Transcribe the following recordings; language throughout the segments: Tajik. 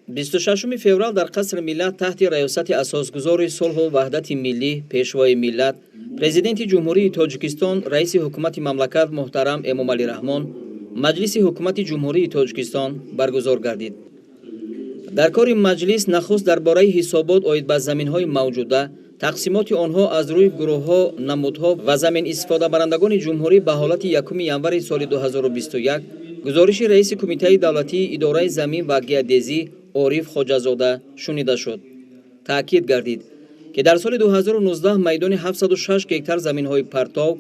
26 феврал дар Қасри Миллат таҳти раёсати асосгузори сулҳу ваҳдати миллӣ, Пешвои миллат, Президенти Ҷумҳурии Тоҷикистон, раиси ҳукумати мамлакат муҳтарам Эмомалӣ Раҳмон Маҷлиси ҳукумати Ҷумҳурии Тоҷикистон баргузор гардид. Дар кори маҷлис нахуст дар бораи ҳисобот оид ба заминҳои мавҷуда, тақсимоти онҳо аз рӯи гурӯҳҳо, намудҳо ва замин истифодабарандагони ҷумҳурӣ ба ҳолати 1 январи соли 2021 гузориши раиси Кумитаи давлатии идораи замин ва геодезӣ Ориф Хоҷазода шунида шуд. Таъкид гардид, ки дар соли 2019 майдони 706 гектар заминҳои партов,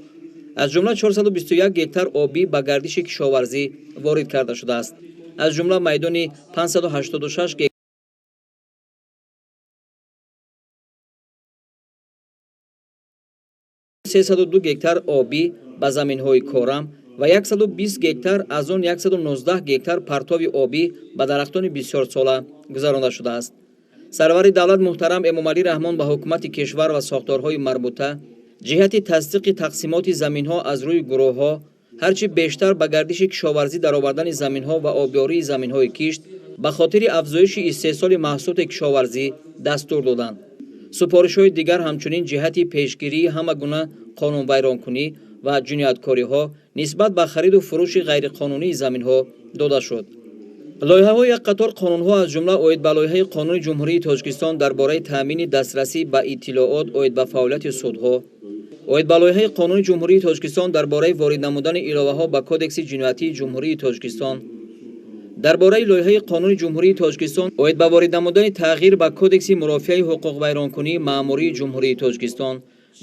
аз ҷумла 421 гектар обӣ ба гардиши кишоварзӣ ворид карда шудааст. Аз ҷумла майдони 586 302 гектар обӣ ба заминҳои корам ва 120 гектар, аз он 119 гектар партови обӣ ба дарахтони бисёрсола гузаронда шудааст. Сарвари давлат муҳтарам Эмомалӣ Раҳмон ба ҳукумати кишвар ва сохторҳои марбута ҷиҳати тасдиқи тақсимоти заминҳо аз рӯи гурӯҳҳо, ҳарчи бештар ба гардиши кишоварзӣ даровардани заминҳо ва обёрии заминҳои кишт ба хотири афзоиши истеҳсоли маҳсулоти кишоварзӣ дастур доданд. Супоришҳои дигар ҳамчунин ҷиҳати пешгирии ҳама гуна қонунвайронкунӣ ва ҷинояткориҳо нисбат ба хариду фурӯши ғайриқонунии заминҳо дода шуд. Лоиҳаҳои як қатор қонунҳо, аз ҷумла оид ба лоиҳаи Қонуни Ҷумҳурии Тоҷикистон дар бораи таъмини дастрасӣ ба иттилоот оид ба фаъолияти судҳо, оид ба лоиҳаи Қонуни Ҷумҳурии Тоҷикистон дар бораи ворид намудани иловаҳо ба Кодекси ҷиноятии Ҷумҳурии Тоҷикистон, дар бораи лоиҳаи Қонуни Ҷумҳурии Тоҷикистон оид ба ворид намудани тағйир ба Кодекси мурофиаи ҳуқуқвайронкунии маъмурии Ҷумҳурии Тоҷикистон,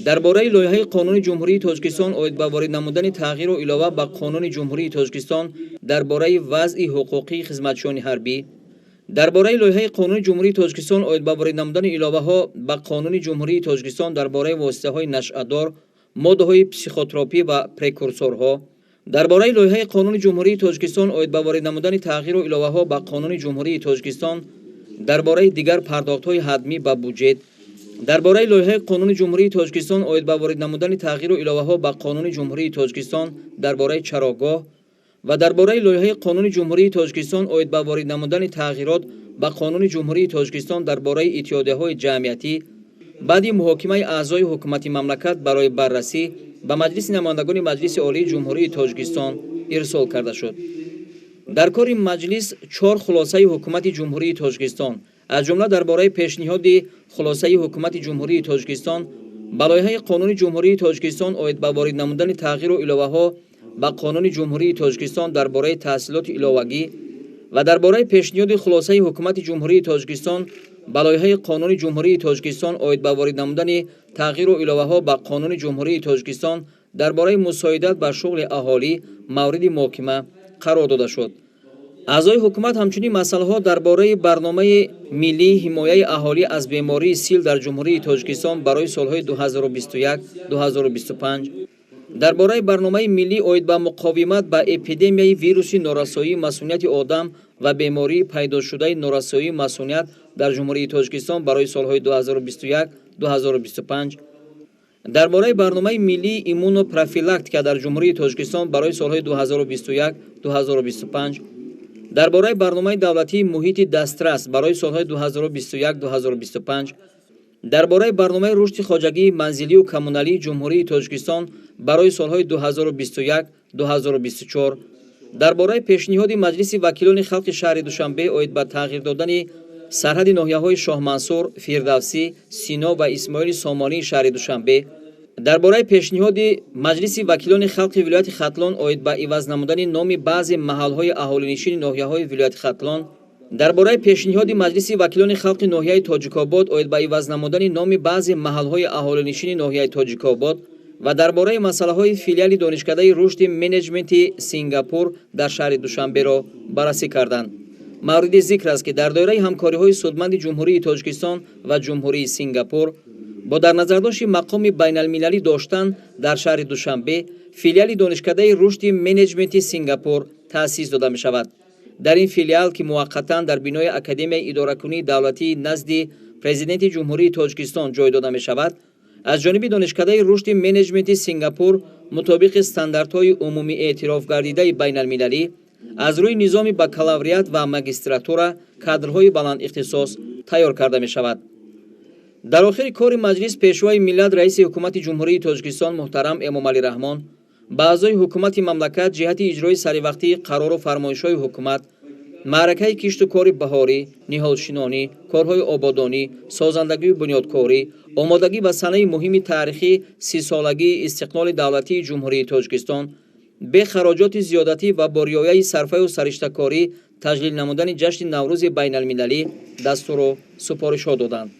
дар бораи лоиҳаи Қонуни Ҷумҳурии Тоҷикистон оид ба ворид намудани тағйиру илова ба Қонуни Ҷумҳурии Тоҷикистон дар бораи вазъи ҳуқуқии хизматчиёни ҳарбӣ, дар бораи лоиҳаи Қонуни Ҷумҳурии Тоҷикистон оид ба ворид намудани иловаҳо ба Қонуни Ҷумҳурии Тоҷикистон дар бораи воситаҳои нашъадор, моддаҳои психотропӣ ва прекурсорҳо, дар бораи лоиҳаи Қонуни Ҷумҳурии Тоҷикистон оид ба ворид намудани тағйиру иловаҳо ба Қонуни Ҷумҳурии Тоҷикистон дар бораи дигар пардохтҳои ҳатмӣ ба буҷет, дар бораи лоиҳаи Қонуни Ҷумҳурии Тоҷикистон оид ба ворид намудани тағйиру иловаҳо ба Қонуни Ҷумҳурии Тоҷикистон дар бораи чарогоҳ ва дар бораи лоиҳаи Қонуни Ҷумҳурии Тоҷикистон оид ба ворид намудани тағйирот ба Қонуни Ҷумҳурии Тоҷикистон дар бораи иттиҳодияҳои ҷамъиятӣ баъди муҳокимаи аъзои ҳукумати мамлакат барои баррасӣ ба Маҷлиси намояндагони Маҷлиси Олии Ҷумҳурии Тоҷикистон ирсол карда шуд. Дар кори маҷлис чор хулосаи ҳукумати Ҷумҳурии Тоҷикистон, аз ҷумла дар бораи пешниҳоди хулосаи ҳукумати Ҷумҳурии Тоҷикистон ба лоиҳаи Қонуни Ҷумҳурии Тоҷикистон оид ба ворид намудани тағйиру иловаҳо ба Қонуни Ҷумҳурии Тоҷикистон дар бораи таҳсилоти иловагӣ ва дар бораи пешниҳоди хулосаи ҳукумати Ҷумҳурии Тоҷикистон ба лоиҳаи Қонуни Ҷумҳурии Тоҷикистон оид ба ворид намудани тағйиру иловаҳо ба Қонуни Ҷумҳурии Тоҷикистон дар бораи мусоидат ба шуғли аҳолӣ мавриди муҳокима қарор дода шуд. Аъзои ҳукумат ҳамчунин масъалаҳо дар бораи барномаи миллии ҳимояи аҳолӣ аз бемории сил дар Ҷумҳурии Тоҷикистон барои солҳои 2021-2025, дар бораи барномаи миллӣ оид ба муқовимат ба эпидемияи вируси норасоии масунияти одам ва бемории пайдошудаи норасоии масуният дар Ҷумҳурии Тоҷикистон барои солҳои 2021-2025, дар бораи барномаи миллии иммунопрофилактика дар Ҷумҳурии Тоҷикистон барои солҳои 2021-2025, дар бораи барномаи давлатии муҳити дастрас барои солҳои 2021-2025, дар бораи барномаи рушди хоҷагии манзилию коммуналии Ҷумҳурии Тоҷикистон барои солҳои 2021-2024, дар бораи пешниҳоди Маҷлиси вакилони халқи шаҳри Душанбе оид ба тағйир додани сарҳади ноҳияҳои Шоҳмансур, Фирдавсӣ, Сино ва Исмоили Сомонии шаҳри Душанбе, дар бораи пешниҳоди Маҷлиси вакилони халқи вилояти Хатлон оид ба иваз намудани номи баъзе маҳалҳои аҳолинишини ноҳияҳои вилояти Хатлон, дар бораи пешниҳоди Маҷлиси вакилони халқи ноҳияи Тоҷикобод оид ба иваз намудани номи баъзе маҳалҳои аҳолинишини ноҳияи Тоҷикобод ва дар бораи масъалаҳои филиали Донишкадаи рушди менеҷменти Сингапур дар шаҳри Душанберо баррасӣ карданд. Мавриди зикр аст, ки дар доираи ҳамкориҳои судманди Ҷумҳурии Тоҷикистон ва Ҷумҳурии Сингапур бо дар назардошти мақоми байналмилалӣ доштан дар шаҳри Душанбе филиали Донишкадаи рушди менеҷменти Сингапур таъсис дода мешавад. Дар ин филиал, ки муваққатан дар бинои Академияи идоракунии давлатии назди Президенти Ҷумҳурии Тоҷикистон ҷой дода мешавад, аз ҷониби Донишкадаи рушди менеҷменти Сингапур мутобиқи стандартҳои умумиэътирофгардидаи байналмилалӣ Аз рӯи низоми бакалавриат ва магистратура кадрҳои баландихтисос тайёр карда мешавад. Дар охири кори маҷлис Пешвои миллат, Раиси Ҳукумати Ҷумҳурии Тоҷикистон муҳтарам Эмомалӣ Раҳмон ба аъзои ҳукумати мамлакат ҷиҳати иҷрои саривақтии қарору фармоишҳои ҳукумат, маъракаи кишту кори баҳорӣ, ниҳолшинонӣ, корҳои ободонӣ, созандагию бунёдкорӣ, омодагӣ ба санаи муҳими таърихӣ, 30-солагии истиқлоли давлатии Ҷумҳурии Тоҷикистон, бе хароҷоти зиёдатӣ ва бо риояи сарфаю сариштакорӣ таҷлил намудани ҷашни Наврӯзи байналмилалӣ дастуру супоришҳо доданд.